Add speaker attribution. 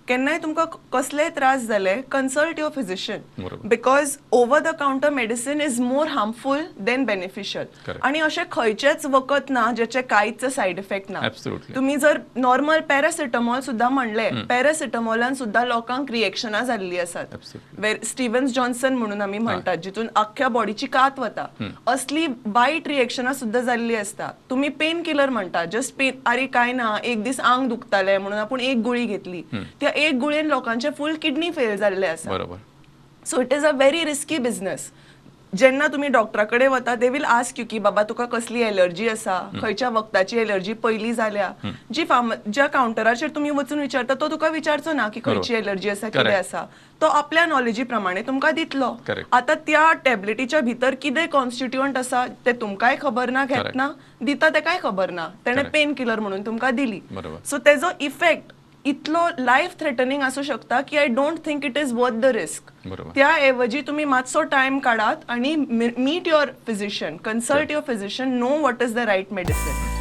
Speaker 1: केन्नाय तुमकां कसलेय त्रास जाले, consult your physician, because over the counter medicine is more harmful than beneficial. आणि अशें खंयचेच वखद ना ज्याचे कांयच सायड इफेक्ट ना. तुम्ही जर नॉर्मल पॅरासिटामॉल सुद्दां म्हणले, पॅरासिटामॉलान सुद्दां लोकांक रिएक्शनां जाल्लीं आसात. स्टीव्हन्स जॉन्सन म्हणून आमी म्हणटात, जितून अख्ख्या बॉडीची कात वता, असली वायट रिएक्शनां सुद्दां जाल्ली आसता. तुमी पेन किलर म्हणटा, जस्ट पेन, अरे काय ना, एक दीस आंग दुखतालें म्हणून आपूण एक गुळी घेतली, त्या एक गुळयेन लोकांचे फूल किडनी फेल जाल्ले आसा. So it is a very risky business. जेन्ना तुमी डॉक्टरा कडेन वता, they will ask you की बाबा, तुका कसली एलर्जी आसा, खंयच्या वखदाची एलर्जी पयली जाल्या. जी फार्म ज्या कावंटराचेर तुमी वचून विचारता, तो तुका विचारचो ना की खंयची एलर्जी आसा, कितें आसा. तो आपल्या नॉलेजी प्रमाणे तुमकां दितलो. आतां त्या टॅबलेटीच्या भितर कितें कॉन्स्टिट्युअंट आसा ते तुमकांय खबर ना, घेतना दिता तेकाय खबर ना. तेणें पेन किलर म्हणून तुमकां दिली. सो तेजो इफेक्ट इतलो लायफ थ्रेटनिंग आसूं शकता की I don't think it is worth the risk. त्या ऐवजी तुम्ही मातसो टायम काढात आणि meet your physician, consult your physician, know what is the right medicine.